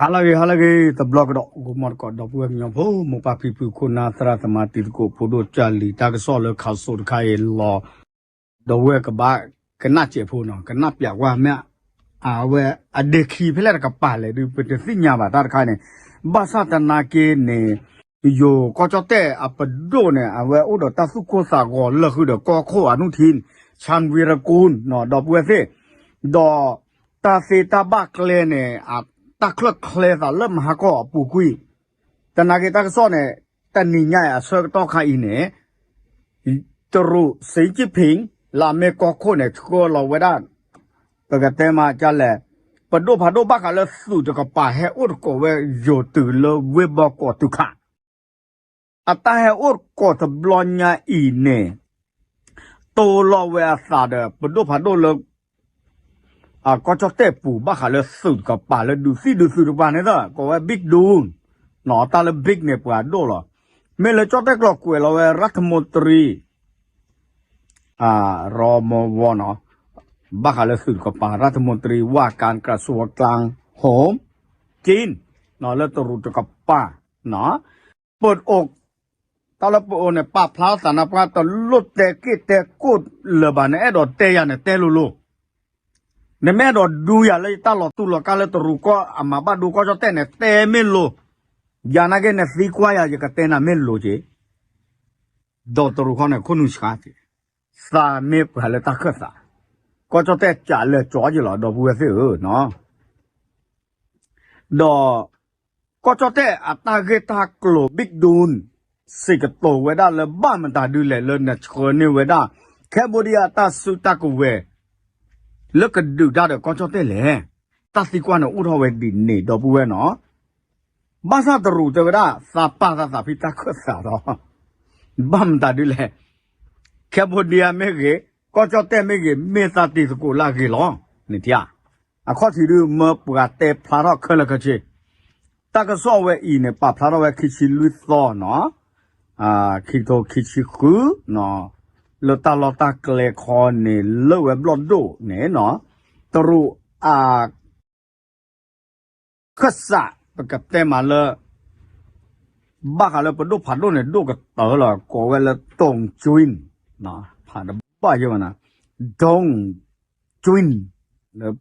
ဟါလၢအဂ့ၤ ဟါလၢအဂ့ၤ တဘျီကဒီး ဂီၤမီတကိး ဒီပုၢ်ဝဲၢ်ကညီဖိ မိၢ်ပၢ်ဖံဖု ခိၣ်နၢ်သရၣ်သမါ တံၤသကိး ဖိဒိၣ်ကၢ်လံၤ တၢ်ကစီၣ်လၢခးစိတခါအံၤလီၤ. ဒီပုၢ်ဝဲၢ်ကဘၣ်ကနၣ်စဲးဖိနီၤ ကနၣ်ပျးကွၢ်မ့ၢ် အဝဲအဒ့ခံဖဲလဲၣ်တကပၤလဲၣ်ဒုး ပတသ့ၣ်ညါဘၣ်တၢ်တခါန့ၣ် ဘၣ်ဆၣ်သနာ်က့န့ၣ် ယိၤကီၢ်ကၠီၣ်တဲၣ်အပဒိၣ်န့ၣ် အဝဲအိၣ်ဒီးတၢ်သူၣ်ကိၢ်သးဂီၤလၢာ်ဃုာ်ဒီးကီၢ်ခိၣ်အနုထံ ဆၣ်ဝံရကူၣ် ဒီပုၢ်ဝဲၢ်သ့ၣ် ဒီးတၢ်သ့တၢ်ဘၣ်ကျဲန့ၣ် အတၢ်ချၢၣ်ချဲသးလၢမဟါကီၢ်အပူၤကွံာ် သနာ်က့တၢ်ကစီၣ်န့ၣ် တနံၤညါအံၤအဆၢကတီၢ်ခါအံၤန့ၣ် တရူး စံကၠံဖ့င် လၢအမ့ၢ်ကီၢ်ခိၣ်န့ၣ် ဆှၢလီၤဝဲဒၣ် ပကတဲမးဒ်လဲၣ် ပဒိၣ်ဖးဒိၣ်ဘၣ်ဃးလၢသုးတကပၤ ဟဲအိၣ်သကိးဝဲယိၤတုၤလၢဝ့ၢ်ဘီကီးတုၤခး အတၢ်ဟဲအိၣ်သကိးတဘျီညါအံၤန့ၣ် တိလီၤဝဲအသးဒီး ပဒိၣ်ဖးဒိၣ်လၢ ကီၢ်ကၠီၣ်တဲၣ်ပူၤ ဘၣ်ဃးလၢသုးတကပၤလၢဒုးသံၣ်ဒုးသုးတကပၤန့ၣ်သၢ ကိးဝဲ big dude နီၤ တၢ်လၢ big န့ၣ်ပှၤဒိၣ်လီၤ. မ့ၢ်လၢကၠီၣ်တဲၣ်ကျိၤကွဲးလီၤဝဲ ရၢထမူတရံ ရမဝီနီၤ ဘၣ်ဃးလၢသုးတကပၤ ရၢထမူတရံ ဝၣ်ကၣ်ကရၢၡိကၠၣ် ဟိမ် ကၠ့ၣ် လၢတရူးတကပၤ ပအိၣ် တၢ်လၢပအိၣ်န့ၣ် ပာ်ဖျါသးနၢ်ပှၢ် တလိၣ်တဲက့ၣ်တဲကိၣ်လၢၤဘၣ် နအဲၣ်ဒိးတဲယၤန့ၣ် တဲလိၤလိၤ နမ့ၢ်အဲၣ်ဒိးဒူယၤလၢယတၢ်လီၤတူၢ်လီၤကာ်လၢတရူးကီၢ် အမၤဘၣ်ဒိကီၢ်ကၠီၣ်တဲၣ်န့ၣ် တဲမ့ၢ်လိၤ ယၤနာ်က့ နသံကွၢ်ယၤ ယကတဲနၤမ့ၢ်လိၤက့ၤ ဒီးတရူးခီန့ၣ် ခိၣ်နူာ်ဆှါက့ၤ သးမ့ၢ်ပှၤလၢတၢ်ခၢၣ်သး ကီၢ်ကၠီၣ်တဲၣ်ကးလၢာ်ကၠီက့ၤလီၤ ဒီပုၢ်ဝဲၢ်သ့ၣ်ဧၢ ဒီး ကီၢ်ကၠီၣ်တဲၣ်အတၢ်ဂ့ၢ်တၢ်ကျိၤ big dude စံးကတိၤဝဲဒၣ်လၢဘၣ်မတၤဒုလဲၣ်လၢနဆှၢန့ၢ်ဝဲဒၣ် Cambodia အတၢ်စုတၢ်ကဝဲၤ လၢကဒုးတၢ်ဒီးကီၢ်ကၠီၣ်တဲၣ်လဲၣ်. တၢ်သံကွၢ်န့ၣ်အိၣ်ထီၣ်ဝဲဒ်န့ၣ် ဒီပုၢ်ဝဲၢ်နီၤ ဘၣ်ဆၣ်တရူးတဲဝဲဒၣ် သးပာ်သးသးဖံးတၢ်ခၢၣ်သးလီၤ. ဘၣ်မတၤဒုလဲၣ် Cambodia မ့ၢ်ဂ့ၤ ကီၢ်ကၠီၣ်တဲၣ်မ့ၢ်ဂ့ၤ မ့ၢ်သးတံၤသကိးလၢအဂ့ၤလီၤ. န့ၣ်ထံၣ်ဧါ အခီၣ်ထံးဒုး မၢပှၤတဲဖျါထီၣ်ခဲလၢာ်ခဲဆ့ တၢ်ကစီၣ်ဝဲအံၤန့ၣ် ပာ်ဖျါထီၣ်ဝဲခံဆံလွံၢ်သီနီၤ ခံကထိခံဆံဃု လၢတၢ်လီၢ်တၢ်ကျဲခီန့ၣ် လၢဝဲဘျီၣ်ဒိၣ်န့ၣ်နီၤ တရူးအ ခၢၣ်စး ပကတဲမးလၢ ဘၣ်ဃးလၢပဒိၣ်ဖးဒိၣ်န့ၣ် ဒိၣ်ကတၢၢ်လီၤ ကိးဝဲလၢ Dong Jun ဖးတဘၣ်ယဲၢ်မးနီၤ Dong Jun လၢ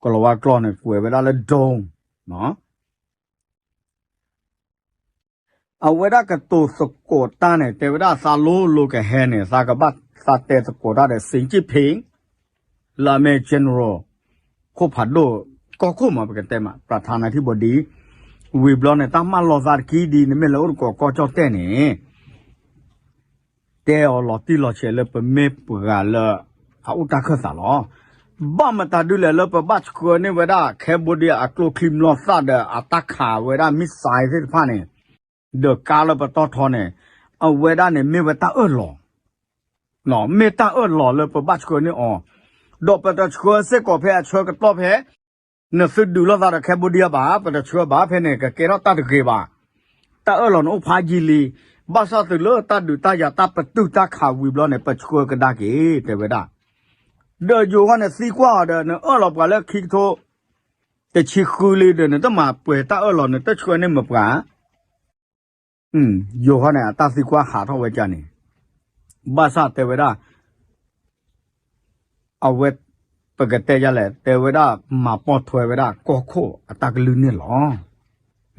ကလီၤဝါကျိာ်န့ၣ် ကွဲးဝဲဒၣ်လၢ Dong အဝဲဒၣ်ကတိၤသကိးတၢ်န့ၣ် တဲဝဲဒၣ်သးလိၤလိၤကဟဲန့ၣ် သးကဘၣ်သးတဲသကိးတၢ်ဒီး စံကၠံဖ့င် လၢအမ့ၢ် general ခိၣ်ဖးဒိၣ် ကီၢ်ခိၣ်မး ပကတဲမး ပြဌာနထိဘဒီ ဝံၤဘျီန့ၣ် တၢ်မၢလီၤသးတကံဒံ နမ့ၢ်လဲၤအိၣ်သကိးကီၢ်ကၠီၣ်တဲၣ်န့ၣ် တဲအီၤလီၤတံၢ်လီၤဆဲးလၢပမ့ၢ်ပှၤလၢ အအိၣ်တၢ်ခၢၣ်သးလီၤ. ဘၣ်မတၤဒုလဲၣ်လၢပဘၣ်ဆှၢန့ၢ်ဝဲဒၣ် Cambodia အကျိချံမျိာ်သၣ်ဒီးအတၢ်ခးဝဲဒၣ် missile သ့ၣ်တဖၣ်န့ၣ် ဒီးကါလၢပတီၢ်ထီန့ၣ် အဝဲဒၣ်န့ၣ်မ့ၢ်ဝဲတၢ်အၢၣ်လီၤ မ့ၢ်တၢ်အၢၣ်လီၤလၢပဘၣ်ဆှၢန့ၢ်အီၤ, ဒီးပတဆှၢစ့ၢ်ကီးဖဲအဆၢကတီၢ်ဖဲ နသုဒုးလိာ်သးဒီး Cambodia ဘၣ်, ပတဆှၢဘၣ်ဖဲန့ၣ် ကကဲထီၣ်တၢ်တဂ့ၤဘၣ်. တၢ်အၢၣ်လီၤန့ၣ်အိၣ်ဖးယံာ်လံ, ဘၣ်ဆၣ်သုးလၢတၢ်ဒုးတၢ်ယၤတၢ်ပတုာ်တၢ်ခးဝံၤဘျီန့ၣ် ပဆှၢကဒါက့ၤ တဲဝဲဒၣ်. ဒီးယိၤဟီန့ၣ်သံကွၢ်အီၤဒီး နအၢၣ်လီၤပှၤလၢခံကထိ တဆံဃုလံဒီး နတမၤပှဲၤတၢ်အၢၣ်လီၤ နတဆှၢန့ၢ်မ့ၢ်ပှၤ ယိၤဟီန့ၣ် အတၢ်သံကွၢ်ဟးထီၣ်ဝဲကန့ၣ်, ဘၣ်ဆၣ်တဲဝဲဒၣ် အဝဲ ပကတဲယလဲၣ် တဲဝဲဒၣ် မၤပိာ်ထွဲဝဲဒၣ်ကီၢ်ခိၣ်အတၢ်ကလုၢ်န့ၣ်လီၤ.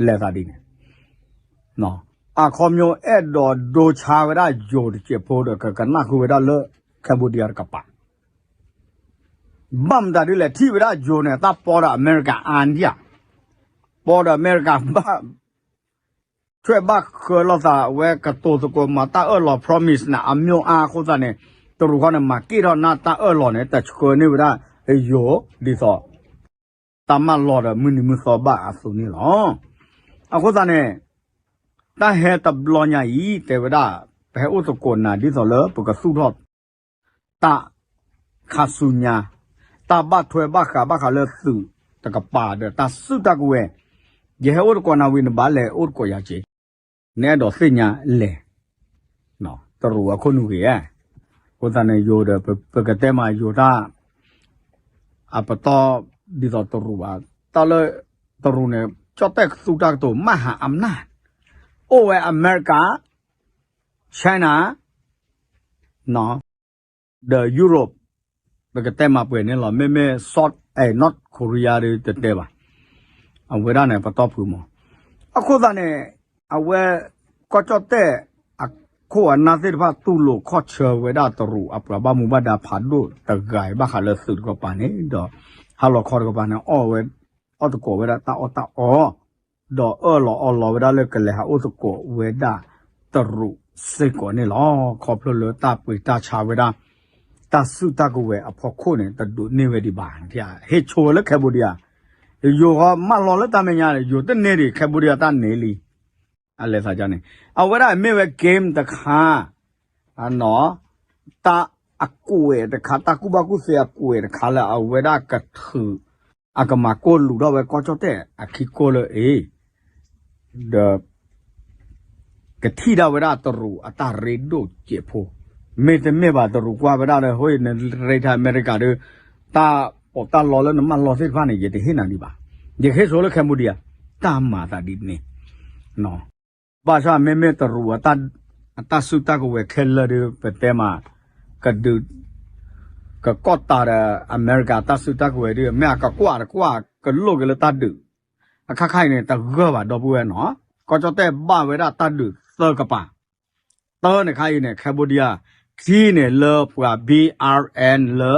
လဲၤသးဒ်န့ၣ် အခီပညီအဲၣ်ဒိးဒိဆါဝဲဒၣ်ယိၤတစဲးဖိဒီး ကကနၣ်ဃုာ်ဝဲဒၣ်လၢ Cambodia တကပၤ ဘၣ်မတၤဒ်လဲၣ် ထံၣ်ဝဲဒၣ်ယိၤန့ၣ် တၢ်ပီဒီးအမဲရကၤအါဒံၣ်ဧါ, ပီဒီးအမဲရကၤဘၣ် ဆွဲဘၣ်ဃၢလီၤသးဝဲကတိၤသကိးမၤတၢ်အၢၣ်လီၤ promise န့ၣ် အမျိၤအါအဃိသတးန့ၣ် တရူးခီန့ၣ် မၤက့ၢ်ထီၣ်နၢ်တၢ်အၢၣ်လီၤန့ၣ် တဆှၢန့ၢ်ဝဲဒၣ်ယိၤဒ်သိး တၢ်မၢလီၤဒီးမုၢ်နံၤမုၢ်သီဘၣ်အသိးန့ၣ်လီၤ. အဃိသတးန့ၣ် တၢ်ဟဲတဘျီညါအံၤ တဲဝဲဒၣ် ပဟဲအိၣ်သကိးနၤဒ်သိးလၢပကသူၣ်ထီၣ် တၢ်ခါဆူညါ, တၢ်ဘၣ်ထွဲဘၣ်ဃးဘၣ်ဃးလၢသုးတကပၤဒီးတၢ်စုတၢ်ကဝဲၤ, ယဟဲအိၣ်သကိးနၤဝံၤ နဘၣ်လဲၤအိၣ်သကိးယၤက့ၤ, နအဲၣ်ဒိးသ့ၣ်ညါလဲၣ်, တရူးအခိၣ်နူာ်ဂ့ၤဧါ, အဃိသတးန့ၣ်ယိၤဒီး ပကတဲမးယိၤတၢ် အပတီၢ်ဒ်သိးတရူးဘၣ်, တၢ်လၢ တရူးန့ၣ် ကၠီၣ်တဲၣ်သူတၢ်ကတိၤ မဟာอำนาจ အိၣ်ဝဲအမဲရကၤ China ဒီး Europe ပကတဲမၤပှဲၤန့ၣ်လီၤ. မ့မ့ၢ် South အဲ North Korea ဒီးတတဲဘၣ်. အဝဲဒၣ်န့ၣ် ပတီၢ်ဖုးမး. အဃိသတးန့ၣ် အဝဲ ကီၢ်ကၠီၣ်တဲၣ်အခိၣ်အနၢ်သ့ၣ်တဖၣ် တူၢ်လိာ်ခီၣ်ဆၢဝဲဒၣ်တရူးအပှၤဘၣ်မူဘၣ်ဒါဖးဒိၣ်တဂၤအံၤ ဘၣ်ဃးလၢသုးတကပၤန့ၣ်ဒီး ဟါလီၤခီတကပၤန့ၣ် အီၣ်ဝဲ အီၣ်သကိးဝဲဒၣ်တၢ်အီၣ်တၢ်အီ ဒီးအၢၣ်လီၤအီလီၤဝဲဒၣ်လၢကလဲၤဟးအိၣ်သကိးဝဲဒၣ်တရူးစ့ၢ်ကီးန့ၣ်လီၤ. ခီဖျိလၢတၢ်ပှ့ၤတၢ်ဆါဝဲဒၣ် တၢ်စုတၢ်ကဝဲၤအဖီခိၣ်န့ၣ် တဒိးန့ၢ်ဝဲဒံးဘၣ်. ဟ့ၣ်ဆိဝဲလၢ Cambodia ယိၤဃီမၢလီၤလၢတၢ်မဲာ်ညါန့ၣ် ယိၤတန့ၢ်ဒံး Cambodia တၢ်န့ၢ်လံ. အလဲၤသးန့ၣ် အဝဲဒၣ်မ့ၢ်ဝဲ game တခါ တၢ်အကွဲးတခါ တၢ်ကူၣ်ဘၣ်ကူၣ်သ့အကွဲးတခါလၢအဝဲဒၣ်ကထုး အကမၤကိၢ်လူၤထီၣ်ဝဲကီၢ်ကၠီၣ်တဲၣ်အခံကိၢ်လၢအံၤ ဒီး ကထံၣ်ဒၣ်ဝဲဒၣ်တရူးအတၢ်ရ့ဒိၣ်စဲးဖိ, မ့တမ့ၢ်ဘၣ်တရူးကွၢ်ဝဲဒၣ်လၢ ဟိနရ့ထၢၣ်အမဲရကၤဒီး တၢ်ပီးတၢ်လီလၢနမၢလီသ့ၣ်တဖၣ်န့ၣ် ယတဟ့ၣ်နၤဒံးဘၣ်. ယကဟ့ၣ်ဆိလၢ Cambodia တၢ်မၤသးဒ်န့ၣ် ဘၣ်ဆၣ်မ့မ့ၢ်တရူးအတၢ်စုတၢ်ကဝဲၤခဲလၢာ်ဒီး ပတဲမး ကဒုး ကကီၢ်တၢ်ဒီးအမဲရကၤတၢ်စုတၢ်ကဝဲၤဒီး မ့ၢ်အကကွၢ်တကွၢ်ကလိၣ်က့ၤလၢတၢ်ဒုး အခါခါအံၤန့ၣ် တဂၢၢ်ဘၣ်ဒီပုၢ်ဝဲၢ်နီၤ. ကီၢ်ကၠီၣ်တဲၣ်ဘၣ်ဝဲဒၣ်တၢ်ဒုးသၢကပၤ, တၢန့ၣ်ခါအံၤန့ၣ် Cambodia, ခံန့ၣ်လၢပှၤ B R N လၢ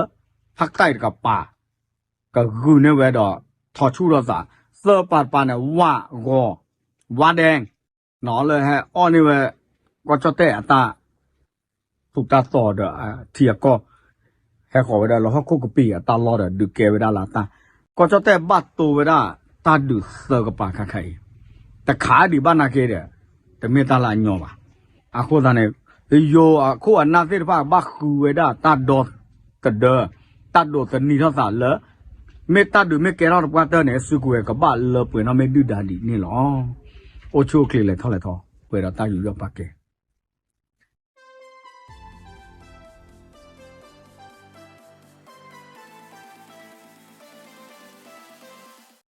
ဖးတၢ်တကပၤ ကဂုာ်န့ၢ်ဝဲဒီး ထီၣ်ဆူၣ်ထီၣ်သး, သၢပၤတပၤန့ၣ် ဝၣ်ဂီၤ, ဝၣ်ဒဲ နီၤ လၢဟဲအီၣ်န့ၢ်ဝဲ ကီၢ်ကၠီၣ်တဲၣ်အတၢ် ထူးတၢ်တီၤဒီးအထံအကီၢ်, ဟဲဃီၤဝဲဒၣ်လၢဟီၣ်ခိၣ်ကပံာ်အတၢ်လီၢ်ဒီး ဒုးကဲဝဲဒၣ်လၢတၢ်, ကီၢ်ကၠီၣ်တဲၣ်ဘၣ်တိဝဲဒၣ်တၢ်ဒုးသၢကပၤခါခါအံၤ, တခါဒံးဘၣ်နာ်က့ဒီး တမ့ၢ်တၢ်လၢအညီဘၣ်. အဃိသတးန့ၣ် ယိၤအခိၣ်အနၢ်သ့ၣ်တဖၣ် ဘၣ်ဃုဝဲဒၣ်တၢ်ဒီသဒၢ, တၢ်ဒိးသန့ၤထီၣ်သးလၢ မ့ၢ်တၢ်ဒုးမ့ၢ်ကဲထီၣ်တပှၢ်တၢၢ်န့ၣ် စုကဝဲၤကဘၣ်လၢပှဲၤနီၣ်မ့ၢ်ဒုၣ်ဒါဒ်န့ၣ်လီၤ. အိၣ်ဆူၣ်အိၣ်ချ့လဲၤထီၣ်လဲၤထီ ပှဲၤဒီးတၢ်ယူးယီၣ်ပာ်ကဲ